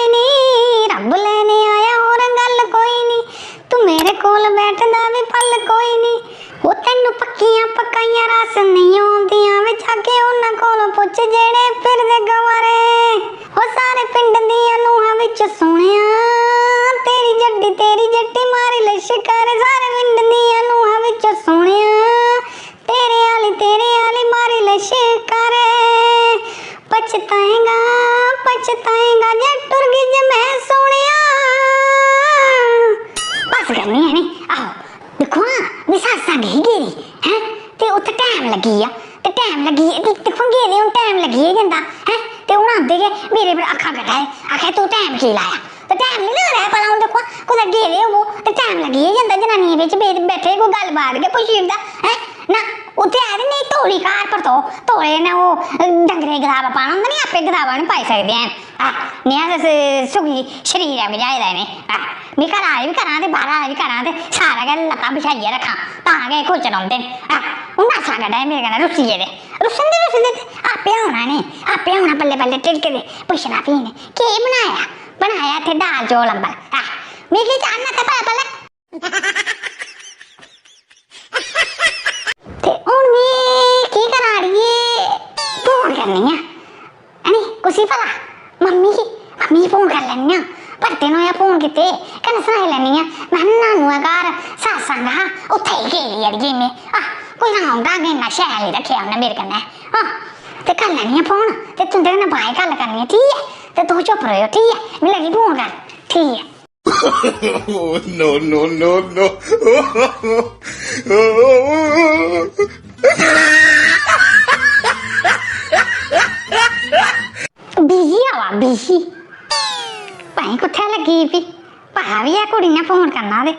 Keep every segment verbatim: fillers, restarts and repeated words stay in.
नी, रब लैने आया होर गल्ल कोई नी। तू मेरे कोल बैठदा बी पल कोई नी। ओ तैनू पक्कियां पकाइयां रस नेईं औंदियां, वे जाके उन्हां कोल पुच्छ जेड़े फिरदे गवारे। ओ सारे पिंड दियां नूहां विच सुनेआ, तेरी जड्डी, तेरी जट्टी मारी लश्कर। सारे पिंड दियां नूहां विच सुनेआ, तेरे आली, तेरे आली मारी लश्कर। पछताएगा, पछताएगा जे टुर गई जे मैं सोनिया। बस करनी है नी, आहो। दिक्खो हां, मैं सत्संग ही गेदी, हैं? ते उत्थै टैम लग्गी गेआ, ते टैम लग्गी गेआ, ते दिक्खो गेदे हून टैम लग्गी गै जंदा, हैं? ते हून आंदे गै मेरे पर अक्खां कड्ढा दे, आखै, "तूं टैम की लाया?" ते टैम निं लगदा ऐ, भला हून दिक्खो हां, कुतै गेदे होवो ते टैम लग्गी गै जंदा जनानियें बिच, बे-, बैठे कोई गल्लबात गै पुच्छी ओड़दा, हैं? ना, उत्थै आखदे, "नेईं, तौली घर परतो, तौले नै ओह् डंगरें गी गदावा पाना होंदा नी, आपे गदावा निं पाई सकदे हैन।" आ, नेहा ते स-, सुखी शरीर ऐ बुझाए दा इ'नें। आ, में घरा आह्ले बी करां ते बाह्रा आह्ले बी करां ते सारै गै लत्तां बछाइयै रक्खां, तां गै एह् खुश रौंह्दे न। आ, हून नासा कड्ढा दे मेरे कन्नै रुस्सी गेदे। रुस्सन दे, रुस्सन दे, आपे औना इ'नें, आपे औना बल्लें बल्लें ढिलके दे। पुच्छना फ्ही इ'नें, "केह् बनाया?" "बनाया इत्थै दाल चौल अम्बल।" आ, मिगी चाढ़ना ते भला भला। ते हून में केह् करां अड़िये, फोन करनी आं, हैनी? कुसी भला? मम्मी गी, मम्मी गी फोन करी लैन्नी आं। बड़े दिन होए फोन कीते, कन्नै सनाई लैन्नी आं। में नानू दे घर सत्संग हा, उत्थै ही गेदी अड़िये में। आह, कोई औंदा गै इन्ना शैल निं रक्खेआ उ'न्नै मेरे कन्नै। आह, ते करी लैन्नी आं फोन, ते तुं'दे कन्नै बाद च गल्ल करनी आं, ठीक ऐ? ते तुस चुप्प र'वेओ, ठीक ऐ? में लगी फोन कर, ठीक ऐ। Oh, no, no, no, no. Busy आवा, बिजी। भाई कुत्थै लग्गी फ्ही? पता बी ऐ कुड़ी ने फोन करना ते।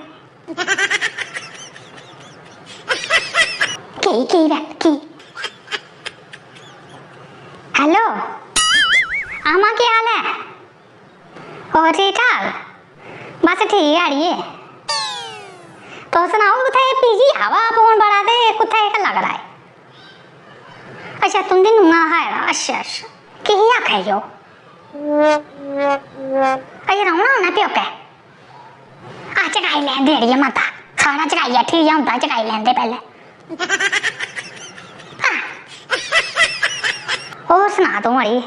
केह्, केह् बै-, केह्? Hello। आमा, केह् हाल ऐ? होर ठीक ठाक? बस ठीक ऐ अड़िये। तुस सनाओ, कुत्थै एह् बिजी आवा फोन बड़ा ते कुत्थै एह् कल्ला करा दे? अच्छा, तुं'दी नूंहा हा एह्दा। अच्छा, अच्छा। केह् आखा दे ओह्? अजें रौह्ना उ'न्नै प्योकै? आ, चकाई लैन दे अड़िये मता। सारा चकाइयै ठीक ऐ, होंदा चकाई लैन दे पैह्लें। होर सना तूं अड़िये?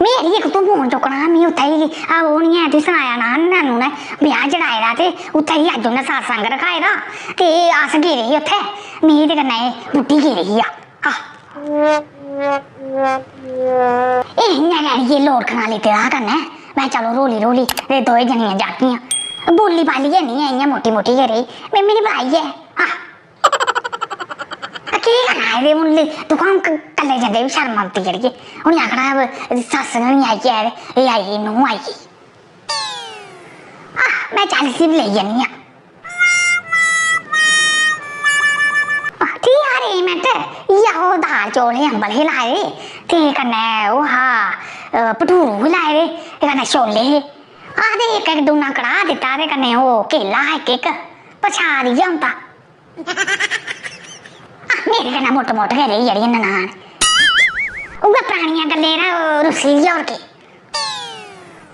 में अड़िये कुत्थूं फोन चुक्कना हा, में उत्थै ही, आ, ओह् निं ऐ, तुगी सनाया ना नानू ने ब्याह् जड़ाए दा ते उत्थै ही अज्ज उ'न्नै सत्संग रखाए दा ते अस गेदे हे उत्थै, में ते कन्नै एह् बुड्ढी गेदी ही आ। आह। एह् इ'यां गै अड़िये लोड़कना लेते दा कन्नै, में चलो रोली रोली ते दोए जनियां जागियां। बोली बालियै निं ऐ, इ'यां मोटी मोटी गै रेही, में, में निं बनाई ऐ। आह। आ, केह् करना एह्दे हून? दिक्खो, हून क-, कल्ले जंदे बी शर्म औंदी, जेह्ड़ी उ'नें आखना, "सस्स गै निं आई ऐ, ते एह् आई गेई, नूंह् आई गेई।" आह, में, "चल, इसी बी लेई जन्नी आं।" आह, ठीक हा arrangement, इ'यै ओह् दाल चौल हे, अम्बल हे लाए दे, ते कन्नै ओह् हा, अ, भठूरू बी लाए दे, ते कन्नै छोले हे। आखदे इक इक दूना कड़ाह् दित्ता, ते कन्नै ओह् केला हा इक इक, प्रसाद इ'यै होंदा। आह, मेरे कन्नै मुट्ट मुट्ट गै रेही जेह्ड़ी ननान। उ'ऐ परानियां गल्लें रा रुस्सी दी, होर केह्?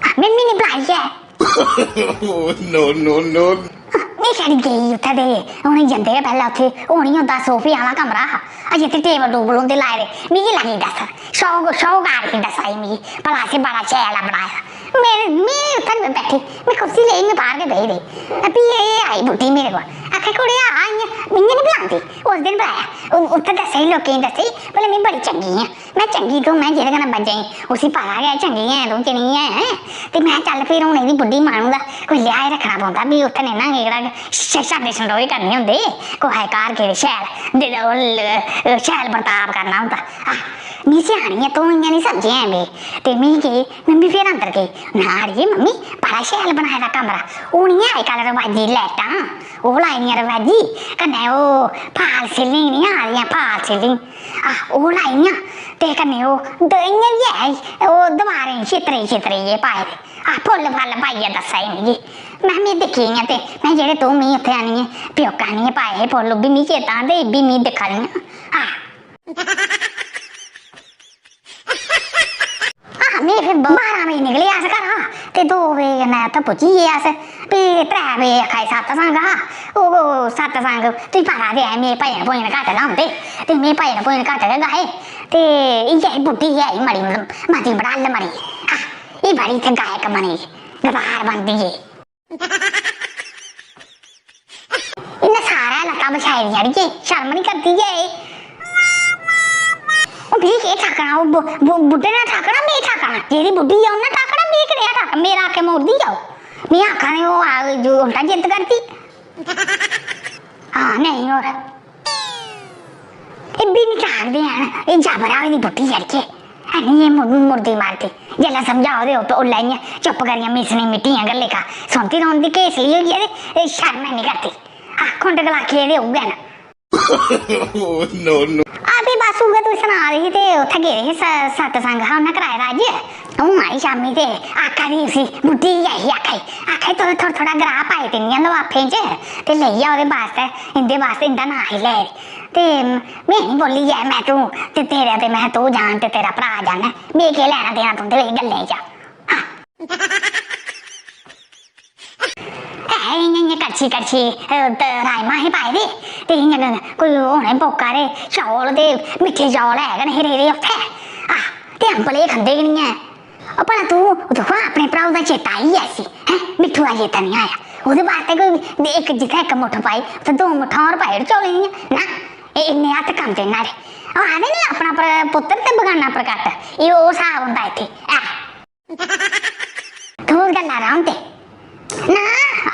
आह, मिम्मी निं बलाई ऐ। Oh, no, no, no। आह, में छड़ी गेई उत्थै ते उ'नें जंदे गै पैह्लें उत्थै ओह् निं होंदा, सोफे आह्ला कमरा हा। अजें ते टेबल टूबल होंदे लाए दे। मिगी लगी दस्सन। शौक, शौक आ गई दस्सा दी मिगी। भला असें बड़ा शैल बनाए दा। में, में उत्थै निं बैठी, में कुर्सी लेई, में बाह्र गै बेही रेही। फ्ही एह् आई बुड्ढी मेरे कोल, आखै, "कुड़े, आ इ'यां, इ'यां निं बलांदे।" उस दिन बलाया, उ-, उत्थै दस्सेआ ई, लोकें गी दस्सेआ ई, भला में बड़ी चंगी आं, में चंगी तूं, में जेह्दे कन्नै बज्जें, उसी पता गै चंगी ऐ तूं, चंगी ऐ। ते में, "चल, फिर हून एह्दी बुड्ढी माह्नू दा कोई लिहाज रक्खना पौंदा, फ्ही उत्थै नेईं ना एह्कड़ा श-, शादी संडोए करने होंदे, कुसै घर गेदे शैल, दे-, ओह् ल-, शैल बर्ताव करना होंदा।" आह, "में स्यानी आं, तूं इ'यां निं समझेआं बे।" ते में गेई, में बी फिर अंदर गेई। "ना अड़िये मम्मी, बड़ा शैल बनाए दा कमरा। ओह् निं ऐ अजकल्ल रवाजी लाइटां, ओह् लाई दियां रवाजी, कन्नै ओह् फाल सीलिंग निं आ दियां, फाल सीलिंग। आह, ओह् लाई दियां, ते कन्नै ओह् द-, इ'यां बी ऐ, ओह् दवारें छितरे छितरे जे पाए दे। आह, फुल्ल फल्ल पाइयै दस्सा दी मिगी।" में, "में दिक्खी दियां ते, में जेह्ड़े तूं मी उत्थै आनियै प्योकै आनियै पाए हे फुल्ल, ओह् बी मी चेता आंदे, एह् बी मी दिक्खा दियां।" आह। आह, में फिर ब-, बारां बजे निकले अस घरा। दो बजे कन्नै उत्थै पुज्जी गे अस। फ्ही त्रै बजे आखा दे सतसंग हा। ओह् सतसंग, तुगी पता ते ऐ, में भजन भुजन घट्ट गै होंदे, ते में भजन भुजन घट्ट गै गाए। ते इ'यै बुड्ढी गै ही मड़ी, मती मड़ाल मड़ी। आह, एह् बड़ी इत्थै गायक बनी, गतार बनदी ऐ। इन्नै सारै लत्तां बछाई दियां अड़िये, शर्म निं करदी ऐ एह्। ओह्, में केह् ठाकना, ओह् बु-, बु-, बुड्ढे ने ठाकना, में ठाकना, जेह्ड़ी बुड्ढी ऐ उन्नै ठाकना, में कनेहा ठाकना, मेरा आक्खे मोड़दी ऐ ओह्। में आक्खा नी, ओह् आ, जो उल्टा जिद्द करदी। हां, नेईं होर। एह् बी निं ठाकदे हैन, एह् जबरा होई दी बुड्ढी अड़िये। हैनी एह् मु-, मुर्दी मारदी। जेल्लै समझाओ ते ओह्, ओल्लै इ'यां चुप्प करियै मिसनी मिट्टियां गल्ले का सुनदी रौंह्दी, केसली होई गेदी, एह् शर्म है निं करदी। आखो ते गलाखी एह्दे उ'ऐ न। Oh, no, no। आ, फ्ही बस उ'ऐ तूं सना दी ही ते उत्थै गेदे हे स-, सतसंग हा उ'न्नै कराए दा अज्ज। अ'ऊं आई शामीं ते आखा दी उसी, बुड्ढी गै ही, आखा दी, आखा दी, "तुस थोह्ड़ा, थोह्ड़ा ग्राह् पाई दिन्नी आं लफाफें च ते लेई आओ ओह्दे बास्तै, इं'दे बास्तै, इं'दा नांऽ ही लै दे।" ते में निं बोल्ली ऐ, में तूं ते तेरा ते में तूं जान ते तेरा भ्राऽ जानै, में केह् लैना देना तुं'दे गल्लें चा? हां। है इ'यां, इ'यां कड़छी, कड़छी, अ, त-, राजमा हे पाए दे, ते इ'यां ग-, कोई होने पोका दे चौल ते मिट्ठे चौल है गै नेईं रेह्दे उत्थै। आह, ते अम्बल एह् खंदे गै निं ऐ। ओह् भला तूं दिक्खो अपने भ्राऊ दा चेता आई गेआ इसी, हैं? मिट्ठू दा चेता निं आया। ओह्दे बास्तै कोई इक, जित्थै इक मुट्ठ पाई, उत्थै दो मुट्ठां होर पाई ओड़ चौलें दियां। ना, एह् इन्ने हत्थ कम्म दे न्हाड़े। ओह् आखदे निं अपना प्र-, पुत्तर ते बगाना प्रकट, एह् ओह् स्हाब होंदा इत्थै। ऐ। तूं गल्ला रौह्न दे। ना,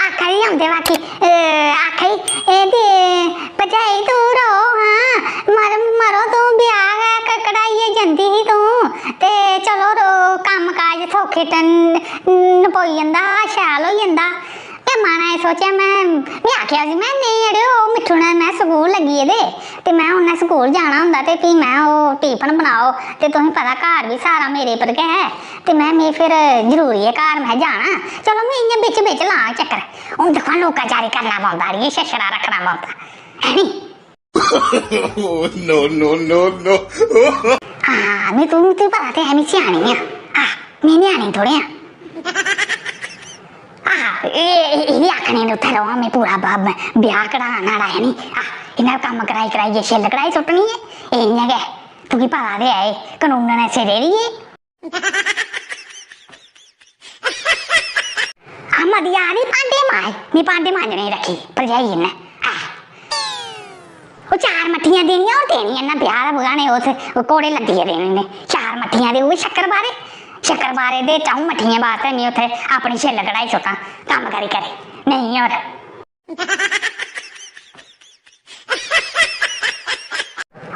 आखा दी औंदे बाकी, अ, आखा दी, "एह् ते भरजाई तूं रो हां, मर-, मरो तूं, ब्याह् गै क-, कढ़ाइयै जंदी ही तूं, ते चलो रो, कम्म काज सौखे टन-, नपोई जंदा हा, शैल होई जंदा।" ते मनै च सोचेआ, में, में आखेआ उसी, में, "नेईं अड़ेओ, ओह् मिट्ठू ने, में स्कूल लग्गी गेदे, ते में उन्नै स्कूल जाना होंदा, ते फ्ही में ओह् टिफन बनाओ, ते तुसें पता घर बी सारा मेरे पर गै ऐ।" ते में, में फिर जरूरी ऐ घर में जाना। चलो में इ'यां बिच बिच लां चक्कर। हून दिक्खो हां लोकाचारी करना पौंदा, अड़िये छछड़ा रक्खना पौंदा। है नी? Oh, no, no, no, no। हां, में तूं, तूं पता ते है में स्यानी आं। हां, में ञ्याणी थोड़े आं। हां, एह्, एह्, एह् बी आखने न उत्थै र'वां में पूरा ब-, ब-, ब्याह् कढ़ाना न्हाड़ा है नी। हां, इ'यां कम्म कराई कराइयै छिल्ल कढ़ाई सुट्टनी ऐ। एह् इ'यां गै, तुगी पता ते है एह् कनूनन ऐ सिरे दी एह्। अम्मा दी आखदी भांडे मांज, मी भांडे मांजने गी रक्खी भरजाई ने। आह। ओह् चार मट्ठियां देनियां, ओह् देनियां ना ब्याह् दा बगाने, ओह् उत्थै कोड़े लग्गी गेदे न इ'नें। चार मट्ठियां ते ओह् शक्करबारे, शक्करबारे दे च'ऊं मट्ठियें बास्तै मी उत्थै अपनी छिल्ल कढाई सुट्टां कम्म करी करी। नेईं होर।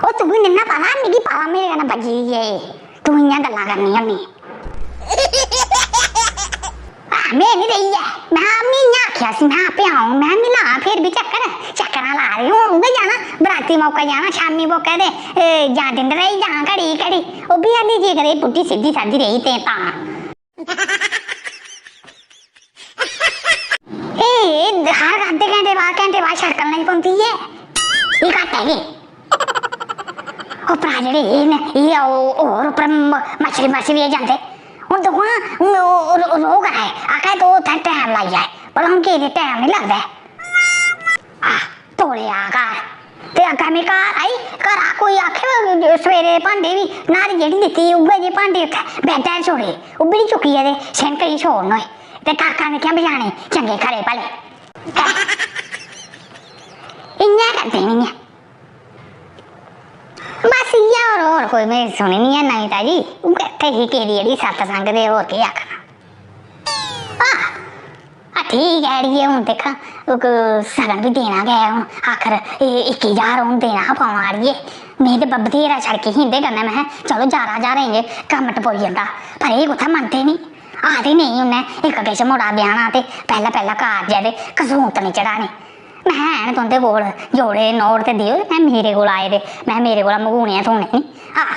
ओह् तुगी निन्ना पता, मिगी पता मेरे कन्नै बज्जी दी ऐ एह्। तूं इ'यां गल्लां करनी होन्नी। आह, में निं रेही ऐ। में, में इ'यां आखेआ सी, में आपे आऊं, में मी लां फिर बी चक्कर, चक्करां ला दे। हून उ'ऐ जाना, बराती मौकै जाना, शामी मौकै ते, ए, जां डिनरै गी जां घड़ी घड़ी। ओह् बी हाली जेकर एह् बुड्ढी सिद्धी सादी रेही ते तां। एह् हर अद्धे घैंटे बाद, घैंटे बाद छड़कन लगी पौंदी ऐ। एह् घट्ट ऐ के? उप्परा जेह्ड़े एह् न, एह् ओह् होर उप्पर म-, मच्छरी, मच्छरी एह् जंदे। हून दिक्खो हां, हून ओह्, ओह्, ओह्, ओह् करा दे, आखा दे, "तूं उत्थै टैम लाई आए।" पर हून केह्, टैम निं लगदा ऐ। आह, तौले आ घर। ते अग्गें में घर आई, घरा कोई आखे, सवेरे भांडे बी, न्हारी जेह्ड़ी दित्ती, उ'ऐ जेह् भांडे उत्थै बैड्डै पर छोड़े, ओह् बी निं चुक्कियै ते सिंक च छोड़न होए। ते काका ने क्या बजाने चंगे खरे भले। इ'यां करदे न इ'यां। बस इ'यै, होर, होर कोई में सुनी निं ऐ नमीं ताजी। उ'ऐ इत्थै ही गेदी जेह्ड़ी सतसंग, ते होर केह् आखना। आह, आ, ठीक ऐ अड़िये, हून दिक्खां, ओह् क-, सगन बी देना गै ऐ हून, आखर ए-, इक्की ज्हार हून देना हा पौना अड़िये। में ते ब-, बथ्हेरा छड़की ही इं'दे कन्नै, महैं, चलो, ज्हारां ज्हारें च कम्म टपोई जंदा, पर एह् कुत्थै मनदे निं। आखदे नेईं, उ'न्नै इक किश मुड़ा ब्याह्ना ते पैह्लें पैह्लें कारज ऐ ते कसूत निं चढ़ानी। महैं, हैन तुं'दे कोल जोड़े नोट ते देओ, महैं, मेरे कोल आए दे, महैं, मेरे कोला मगूने ऐ थ्होने निं। आह।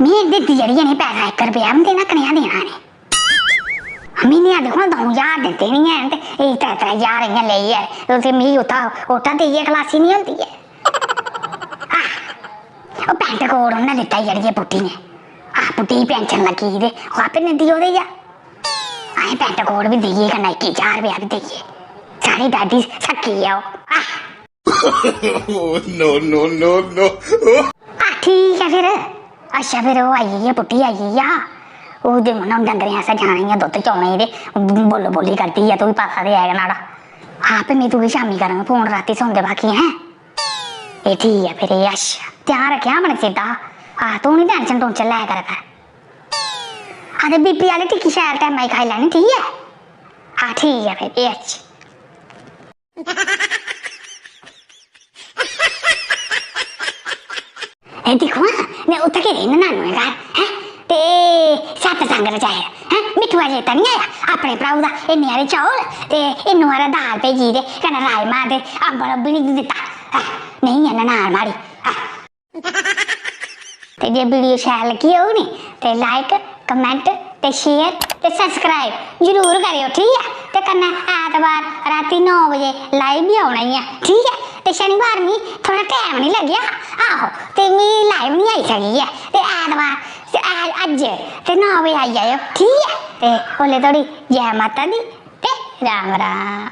में दित्ती जड़ी इ'नें पैसा, इक रपेआ बी निं देना, कनेहा देना इ'नें? म्हीने दा दिक्खो हां, द'ऊं ज्हार दित्ते निं हैन ते एह् त्रै त्रै ज्हार इ'यां लेइयै ते उसी मी उत्थां ओटा देइयै खलासी निं होंदी ऐ। आह, ओह् पैंट कोट उ'न्नै दित्ता जड़ियै बुड्ढी ने। आपूं दी पैंशन लग्गी दी ते ओह् आपे नंदी ओह्दे गै। असें पैंट कोट बी देइयै, कन्नै इक्की ज्हार रपेआ बी देइयै। साढ़ी दादी सक्की ऐ ओह्। आह। Oh, no, no, no, no। आ, ठीक ऐ फिर। अच्छा, फिर ओह् आई गेई ऐ, पुट्टी आई गेई ऐ। ओह्दे मुन्ना डंगरें आस्तै जाना ई ऐ, दुद्ध चौने ई, ते बोलो बोली करदी ऐ, तुगी पता ते है गै नुहाड़ा। आ, ते में तुगी शामीं करां फोन, रातीं सौंदे बाकी, हैं? एह् ठीक ऐ फिर, एह् अच्छा। ध्यान रक्खेआं अपने सिर दा। आ, तूं निं टैंशन टूंशन लै कर। आ, ते बीपी आह्ली टिक्की शैल टैमा दी खाई लैनी, ठीक ऐ? आ, ठीक ऐ फिर, एह् अच्छा। ए, दिक्खो हां, में उत्थै गेदी ही ननानू दे घर, हैं? ते सत्संग रचाया, हैं? मिट्ठू दा चेता निं आया अपने भ्राऊ दा, इन्ने हारे चौल ते इन्नू हारा दाल भेजी ते कन्नै राजमा ते अम्बल बी निं दित्ता, हैं? नेईं ऐ ननान माड़ी, हैं? ते जे वीडियो शैल लग्गी होग नी, ते like, comment, ते share, ते subscribe जरूर करेओ, ठीक ऐ? ते कन्नै ऐतवार रातीं नौ बजे live बी औना ई ऐ, ठीक ऐ? ते शनिवार मी थोह्ड़ा टैम निं लग्गेआ, आहो, ते मी live निं आई सकी ऐ। ते ऐतवार, ते ऐ-, अज्ज, ते नौ बजे आई जाएओ, ठीक ऐ? ते ओल्ले धोड़ी जै माता दी ते राम राम।